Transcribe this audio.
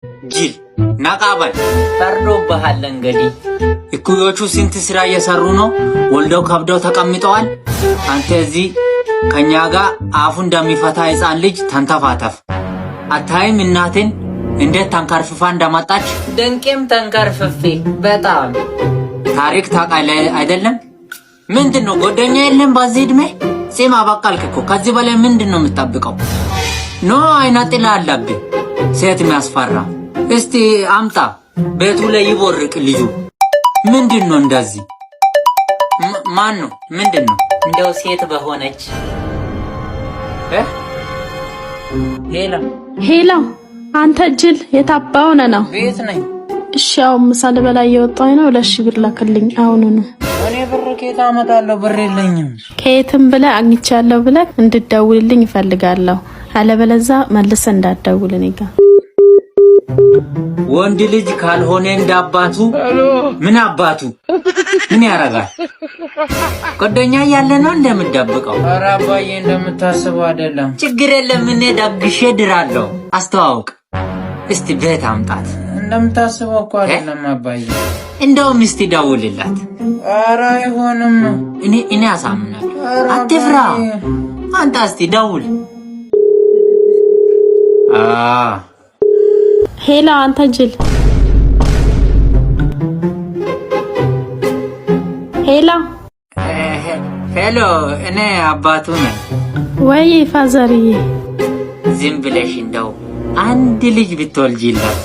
ጅል ነቃ በል። ፈርዶብሃል እንግዲህ። እኩዮቹ ስንት ስራ እየሰሩ ነው፣ ወልደው ከብደው ተቀምጠዋል። አንተ እዚህ ከኛ ጋር አፉ እንደሚፈታ ህፃን ልጅ ተንተፋተፍ። አታይም እናትን እንዴት ተንከርፍፋ እንደመጣች? ድንቄም ተንከርፍፌ በጣም። ታሪክ ታውቃለህ አይደለም? ምንድን ነው ጓደኛ የለም በዚህ እድሜ? ጺም አበቀልክ እኮ፣ ከዚህ በላይ ምንድን ነው የምትጠብቀው? No፣ አይነ ጥላ አለብህ፣ ሴት የሚያስፈራ። እስቲ አምጣ፣ ቤቱ ላይ ይቦርቅ ልጁ። ምንድን ነው እንደዚህ? ማን ነው? ምንድን ነው? እንደው ሴት በሆነች። እ? ሄላ። ሄሎ አንተ ጅል፣ የታባ ሆነ ነው? ቤት ነኝ። እሺ፣ አሁን ምሳ ልበላ እየወጣሁኝ ነው። 2,000 ብር ላክልኝ አሁኑኑ። እኔ ብር ከየት አመጣለሁ? ብር የለኝም። ከየትም ብለህ አግኝቻለሁ ብለህ እንድደውልልኝ እፈልጋለሁ። አለበለዛ መልሰህ እንዳትደውል እኔ ጋር። ወንድ ልጅ ካልሆነ እንዳባቱ ምን አባቱ ምን ያደርጋል? ጓደኛ እያለ ነው እንደምደብቀው። ኧረ አባዬ፣ እንደምታስበው አይደለም። ችግር የለም፣ እኔ ደግሼ ድራለሁ። አስተዋውቅ እስቲ፣ ቤት አምጣት። እንደምታስበው እኮ አይደለም አባዬ። እንደውም እስቲ ደውልላት። ኧረ አይሆንም። እኔ አሳምናለሁ። ኧረ አትፍራ። አባዬ። አንተ እስቲ ደውል። አ ሄሎ አንተ ጅል፣ ሄሎ። ሄሎ፣ እኔ አባቱ ነኝ። ወይ ፋዘርዬ። ዝም ብለሽ እንደው አንድ ልጅ ብትወልጂላት።